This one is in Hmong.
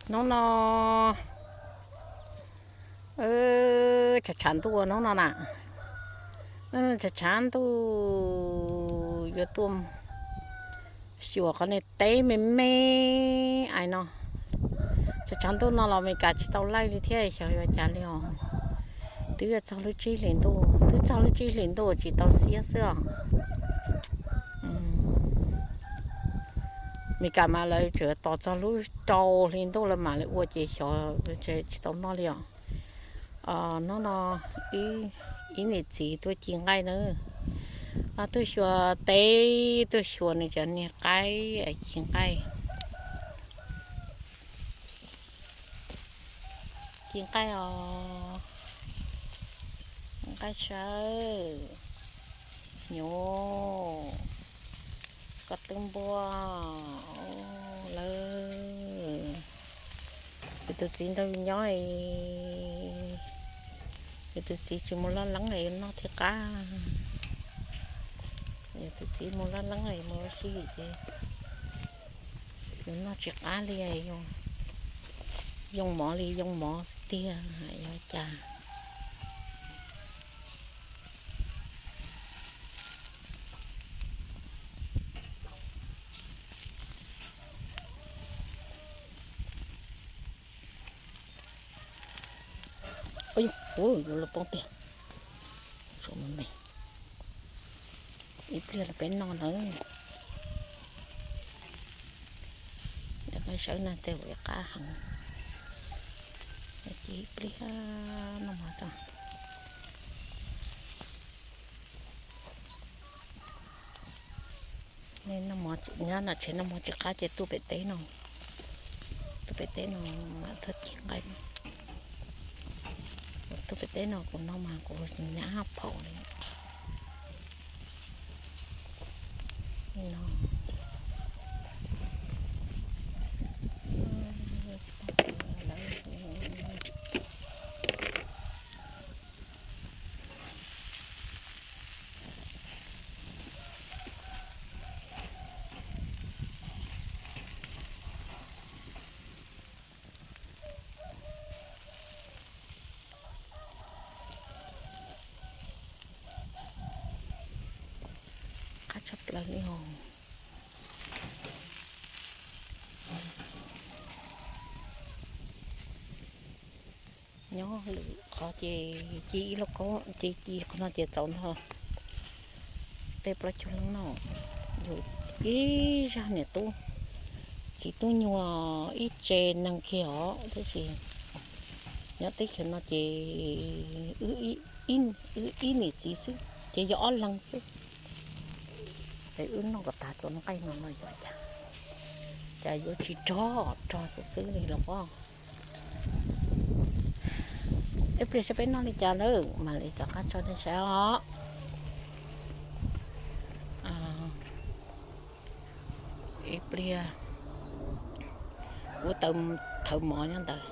Hnub no tshav tshav ntuj hnub no na, tshav tshav ntuj yuav tuaj xyuas qhov niag teb me me ais no. Tshav tshav ntuj no los Meskas tsis tau laij li thiab, xyov yuav cas li os. Twb txog lub tsib hlis ntuj, twb txog lub tsib hlis ntuj tsis tau xiab xwb os. Meskas mas lawv tseem tos txog lub rau hli ntuj lawm mam li ua ces xyov tsis tau noj li os. Hnub no ib niam txiv tuaj ci nqaij na, tuaj xyuas teb, tuaj xyuas nws cov niag qaib ci nqaij. Ci nqaij os, nqaij sawb, nyuj, koj twb npua lawm. Yus tus txiv nrog yus nyob, yus tus txiv tsis mus loj leeb es yuav noj thiaj qab. Yus tus txiv mus loj leeb es mus ua si ces yus noj tsis qab li, yoo mov li yoo mov tiag, yog cas. Ua, yuav los poob tiag. Ib pliag los peb noj nawb. Nqaij sawb na tej ua qab heev. Ces ib pliag noj mov tso. Nej noj mov, nyab nam tsev noj mov tsis qab ces tuaj pem teb no, tuaj pem teb no mam thawj ci nqaij. Tuaj pem teb no kuv noj mas kuv nyab phaum li no. Qab tshaj plaws li os. Nyob lwm qhov ces ci ib lauj kaub ces ci qhov no ces txaus nrho peb plaub caug leej noj. Yus ib zaj niam tub, txiv tub nyuag ib tse neeg kiag os, tab sis nyob teb chaws no ces wb ib niam txiv xwb ces yog ob leeg xwb. Es wb noj kom tag txoj nqaij no no yuav cas, cas yuav tsis rog, rog xwb xwb li los pob. Ib pliag saib peb noj li cas na, mam li rov qab tso nej saib os. Ib pliag kuv thawv mov nyob ntawd,